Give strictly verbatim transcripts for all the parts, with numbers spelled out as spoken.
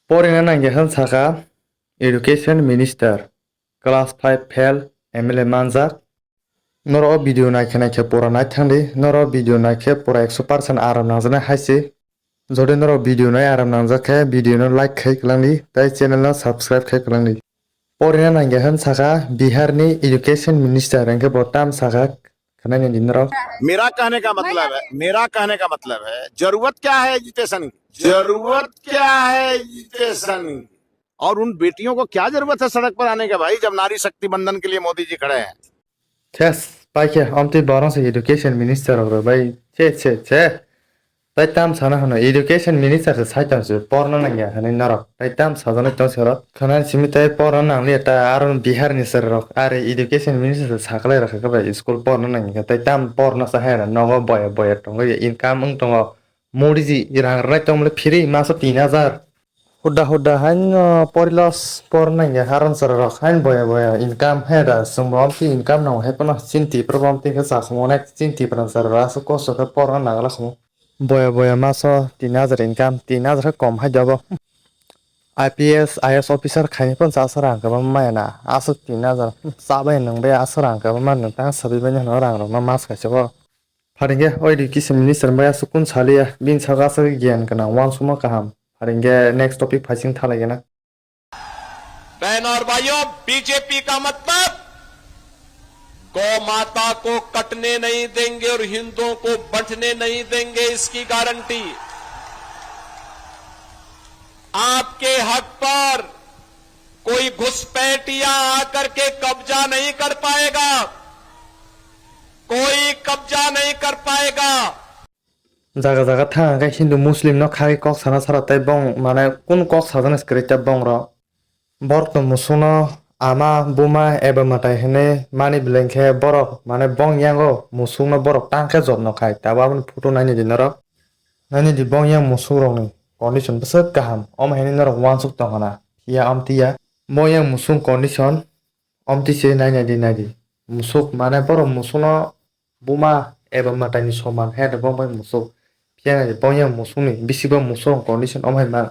Porina nangya hwn saka education minister, class five fail, M L A manjak. Norok o video naikhe naikhe pura naithangdi, norok o video naikhe pura ekso percent aram nangjaknai hai se. Jodi norok video nai aram nangjak khe video no like khai kwlangdi tei channel no subscribe khai kwlangdi. Porina nangya hwn saka Bihar ni education minister hwnkhe bo tam saka khwnai nai di norok. मेरा कहने का मतलब है, मेरा कहने का मतलब है, जरूरत क्या है एजुकेशन की? जरूरत क्या है एजुकेशन की? और उन बेटियों को क्या जरूरत है सड़क पर आने का भाई, जब नारी शक्ति वंदन के लिए मोदी जी खड़े हैं? Thes, paikhe, omtwi borok se education minister rok bai. Che, che, che. Tai tam sana hano education minister se sai tong se porna nangya hani norok. Tai tam sajana tong se rok. Khana simi tai porna nangli ta aron Bihar ni sir rok. Are education minister se saklai rok khe bai school porna nangya. Tai tam porna sa hai nogo boya boya tongo income wng tongo. Modi ji rang rai tong le free maso tin hajar. Huda huda haino porilos por nangya haron sara rok hain boya boya income he da sumbo amti income nang he pono chinti problem ti khe sa khumo nek chinti pran sara rok aswk kosto khe por nang nagla khumo. Boya boya maso tin hajar income, tin hajar khe kom hai dobo. I P S, I A S officer khaini pon sa sa rang khe maya na aswk tin hajar sa bai nang bai aswk rang khe ma nang tang sabi bai no rang rok no mas kaisa bo. Pharingkhe oidi kisa minister bai aswk kun saliya, bini sago aswk giyan gwnang, uansukma kaham. Pharingkhe next topic phaising thalai gana. बहनों और भाइयों, बीजेपी का मतलब गौ माता को कटने नहीं देंगे और हिंदुओं को बंटने नहीं देंगे, इसकी गारंटी। आपके हक पर कोई घुसपैठिया आकर के कब्जा नहीं कर पाएगा, कोई कब्जा नहीं कर पाएगा। Jaga jaga thang hwnkhe Hindu Muslim no khagwi kok sana sara tei bong mane kun kok sajana se kwrwi ta bong rok. Borok no musuk no ama buma eba mwtai hinwi mani belai khe borok mane bong yango musuk no borok tang khe jotno khai tabuk aboni photo naini di norok. Naini di bong yang musuk rok ni condition bwswk kaham omo hinwi norok uansuk tong khna. Phiya amtwi ya bong yang musuk condition omtwi se nainai di nai di. Musuk mane borok musuk no buma eba mwtai ni soman he da bong bai musuk. Phiya nai di bong yang musuk ni bisi bo musuk rok condition omo hai ma.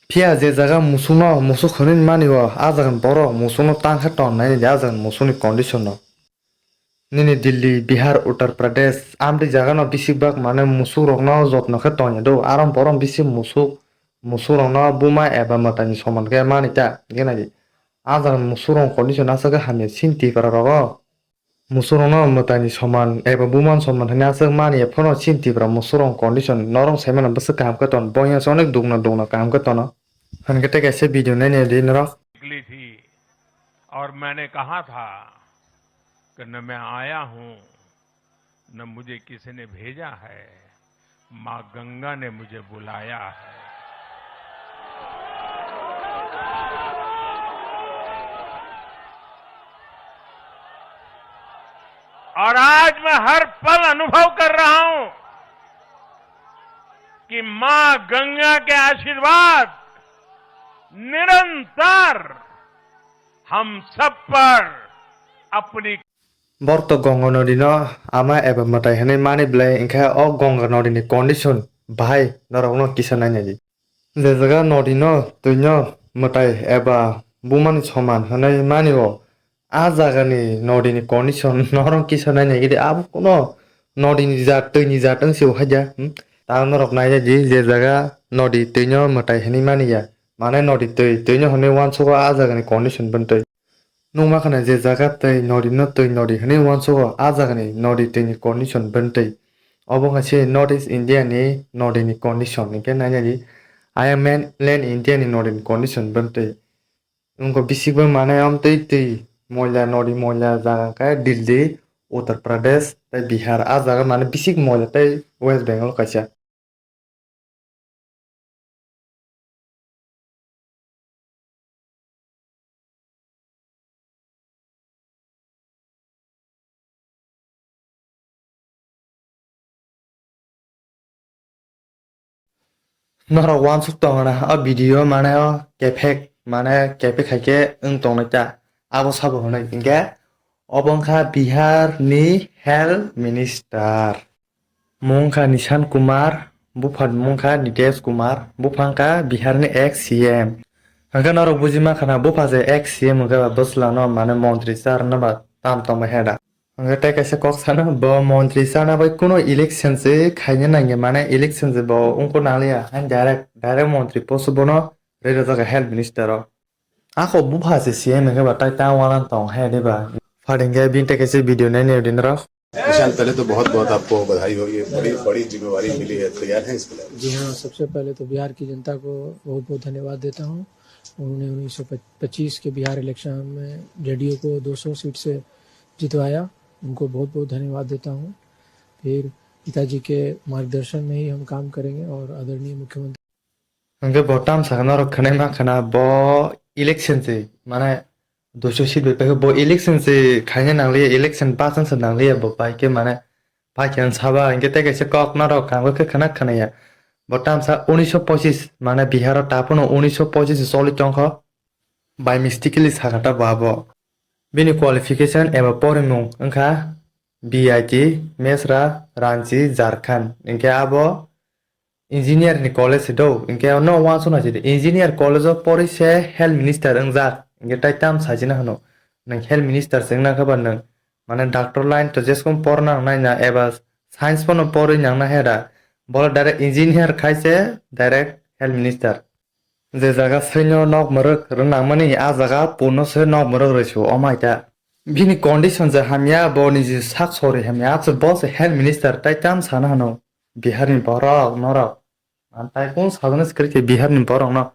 Phiya je jaga musuk no musuk hwnwi mani o a jaga ni borok musuk no tang khe ton nai di a jaga ni musuk ni condition no. Nini Delhi, Bihar, Uttar Pradesh amtwi jaga no bisi bak mane musuk rok no jotno khe tong ya do aro borok bisi musuk musuk rok no buma eba mwtai ni soman khe mani ta hwnkhe nai di. A jaga ni musuk rok condition aswk khe hamya chini Tripura rogo. Musuk rok no mwtai ni soman eba buma ni soman hinwi aswk mani ya phano chini Tripura musuk rok condition norok sai mano bwswk kaham khe ton bo ya se onek dukno dukno kaham khe tono. Hwnkhe tei kaisa video nainai di norok. निकली थी और मैंने कहा था कि न मैं आया हूं, न मुझे किसी ने भेजा है, मां गंगा ने मुझे बुलाया है। और आज मैं हर पल अनुभव कर रहा हूं कि मां गंगा के आशीर्वाद निरंतर हम सब पर अपनी Borok to Ganga nodi no ama eba mwtai hinwi mani belai hwnkhe o Ganga nodi ni condition bahai norok no kisa nainai di. Je jaga nodi no twi no mwtai eba buma ni soman hinwi mani o a jaga ni nodi ni condition norok kisa nainai gidi abo kuno nodi ni jat twi ni jat wng se o haida. Hmm? Ta norok nainai di je jaga nodi twi no mwtai hinwi mani ya mane nodi twi twi no hinwi uansugo a jaga ni condition bwntwi. Nukma khna je jaga tei nodi no twi nodi hinwi uansugo a jaga ni nodi twi ni condition bwntwi. Obo wngkha se North East India ni nodi ni condition hinkhe nainai di. I am mainland India ni nodi ni condition bwntwi. Wngkha bisik bai mane amtwi twi moila nodi moila jaga khe Delhi, Uttar Pradesh tei Bihar a jaga mane bisik moila tei West Bengal kaisa. Norok uansuk tong na o video mane o kephek mane kephek hai khe wng tong nai ta abo sabo hwnwi hinkhe obo wngkha Bihar ni health minister. Mung kha Nishan Kumar, Bupha ni mung kha Nitish Kumar, bupha wngkha Bihar ni ex C M. Hwnkhe norok buji mankha na, bupha se ex C M hwnkhe ba bwsla no mane montri charwna ba tam tongma heda. Hwnkhe tei kaisa kok sana, bo montri charwna bai kuno election se khaina nangya, mane election se bo wngkuk nangliya, hain direct, direct montri post bono rwi rwjak health minister o. Ako bupha se C M hwnkhe ba tai ta wanan tong he diba. Pharing khe bini tei kaisa video nainai di norok. किसान, पहले तो बहुत बहुत आपको बधाई हो, ये बड़ी बड़ी जिम्मेवारी मिली है, तैयार हैं इसके लिए? जी हाँ, सबसे पहले तो बिहार की जनता को बहुत बहुत धन्यवाद देता हूँ। उन्होंने उन्नीस सौ पच्चीस के बिहार इलेक्शन में जेडीयू को दो सौ सीट से जितवाया, उनको बहुत बहुत धन्यवाद देता हूँ। फिर पिताजी के मार्गदर्शन में ही हम काम करेंगे और आदरणीय मुख्यमंत्री Hwnkhe bo tamsa norok khwnai mankha na, bo election se, mane, duiso seat bai paikhe bo election se khaina nangliya, election bachang se nangliya bo paikhe, mane, paikhe ang saba, hwnkhe tei kaisa kok norok ang khe khwna khwnaya. Bo tamsa unisho pochis, mane, Bihar o taphano unisho pochis choli tongkho, by mistakenly sakha ta bo abo. Bini qualification eba porimung wngkha B I T, Mesra, Ranchi, Jharkhand. Hwnkhe abo engineer ni college se do, hwnkhe no uansukna sidi engineer college o porwi se health minister wngjak, hwnkhe tai tam sajina hwno, nwng health minister se wngna khe ba nwng, mane, doctor line to jeskom porna nang naina eba science phano porwi nang na hera, bole direct engineer khai se direct health minister. Je jaga srino nok mwrwk rwnangmani, a jaga puno se nok mwrwk rwsu, omaita. Bini condition je hamya, bo niji sak sori hamya, achu bo se health minister tai tam sana hano Bihar ni borok norok. Ang tai kung sajana se kwrwi khe Bihar ni borok no.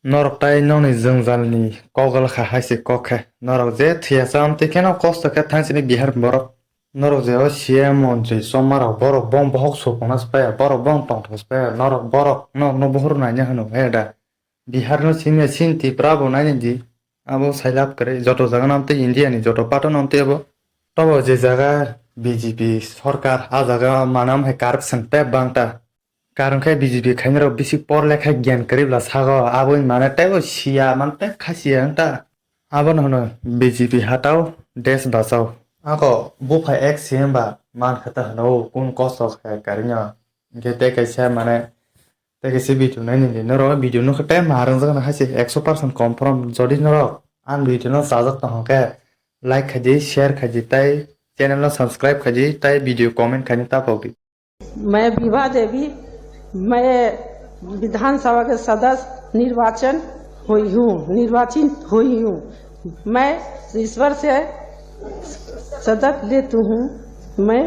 Norok tai nokni jwngjal ni kok gala kha hai se kok khe. Norok je thwiya cham tei kheno kosto khe thang sini Bihar ni borok. Norok je o C M montri chongma rok, borok bong bohok supungna se paya, borok bong tongthok se paya, norok borok, norok no buhur naina hwno he da. Bihar no simi ya, sin Tripura bo naina di. Abo sailab kwrwi, joto jaga no amtwi India ni joto part o no amtwi abo. Tobo je jaga B J P sorkar, a jaga manam hai corruption tei bangta. Karon khe B J P khainai rok bisi por lekha gyan kwrwi bwla sago, aboni mane teibo siya, mane tei kha siya wng ta. Abono hwno B J P hatao desh bachao. Ako bupha ek C M ba man kha ta hwno, kun kosto khe karino. Hwnkhe tei kaisa mane, tei kaisa video nainani norok video nukha tei ma rwngjak na hai se ekso percent confirm. Jodi norok ang video no chajak tong hwnkhe like khaidi, share khaidi tei channel no subscribe khaidi tei video comment khaini ta pogdi. मैं विभा देवी, मैं विधानसभा के सदस्य निर्वाचन हुई हूँ, निर्वाचित हुई हूँ। मैं ईश्वर से सदत लेती हूँ। मैं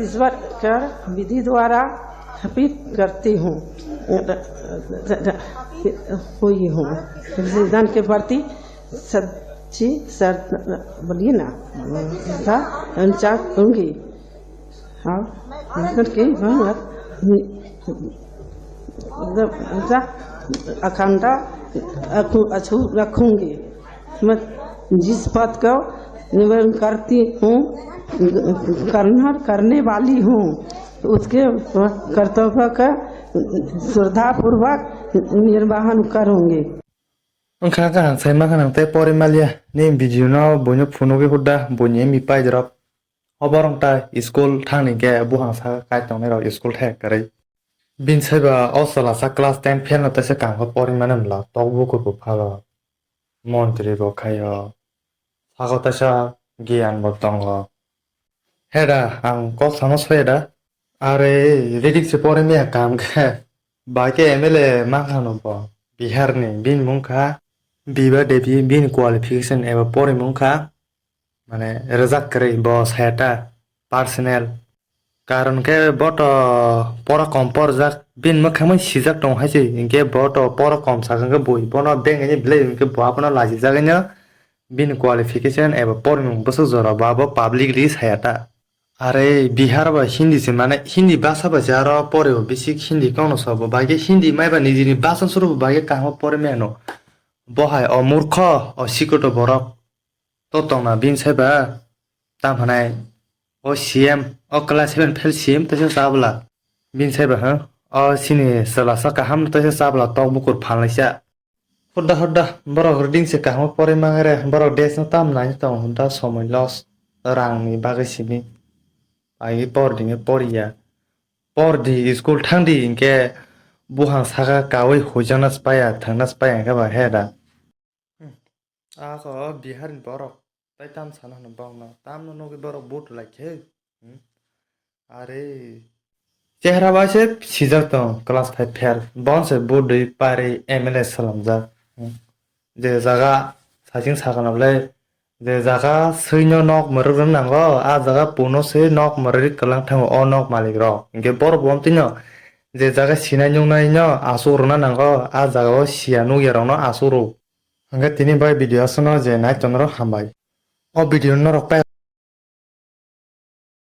ईश्वर कर विधि द्वारा स्थापित करती हूँ, हुई हूँ। धन के प्रति सच्ची सर, बोलिए ना, सा, ऊंचा होंगी। हाँ, मतलब कि हम अखंड अछू रखूंगी। मैं जिस पद को निवेदन करती हूँ, करना, करने वाली हूँ, उसके कर्तव्य का श्रद्धापूर्वक निर्वहन करूंगी। Wngkha kaham sai mankha nang tei pori malia. Ni video no buino phunugwi hurda, buini M B paijrok. Oborok ta school thangni khe buphang saka kai tongnai rok school thek kwrwi. Bini saiba o chwla sa class ten fail no teisa kaham khe pori mani mla tok bukur bo phalo. Montri bo khaio. Saka teisa giyan bo tongo. Heda ang kok sama soya da. Are reading se pori maya kam khe. Ba khe M L A mankha no bo. Bihar ni bini mung kha Biba Devi, bini qualification eba porimung kha. Mane rwjak kwrwi bo saya ta personal. Karon khe bo to pora kom porjak, bini mwkhangmwi sijak tongo hai se, hinkhe bo to pora kom sakha khe bui bono bengini belai hinkhe bo abono lachijagwino bini qualification eba porimung bwswk jora bo abo publicly saya ta. Are Bihar bai Hindi se mane Hindi bhasha bai se aro pore o bisi Hindi kokno sabo bai khe Hindi maiba nijini bhasha suru bai khe kaham pore mano. Bo hai o murkho o sikoto borok. To tongna bini saiba, tam hwnai, o C M, o class seven fail C M teisa chabla. Bini saiba, ha? O chini chwla sa kaham teisa chabla tok bukur phalnaisa. Hurda hurda, borok reading se kaham pori mangre, borok desh no tam nai tong, hurda somoi loss, rang ni bagwi simi. Ai por dini poriya. Por di, school thang di, hinkhe buphang saka kaui huijana spaya, thangna spaya hinkhe ba he da. Hmm. Ako Bihar ni borok tai tam sana hwno bongno, tamno nugwi borok vote lai khe. Hmm. Are. Chehra bai se sijak tong, class five fail. Bon se vote dui pari M L A salamjak. Hmm. Je jaga saching sakana le, je jaga swino nok mwrwk rwna nango, a jaga puno se nok mwrwk kwlang thango o nok malik rok. Hinkhe borok bo tino je jaga sinai nuknai no asuk rwna nango, a jaga o siya nukya rokno asuk rw. Hinkhe tini bai video aswkno je nai tongnai rok hambai. O video norok pai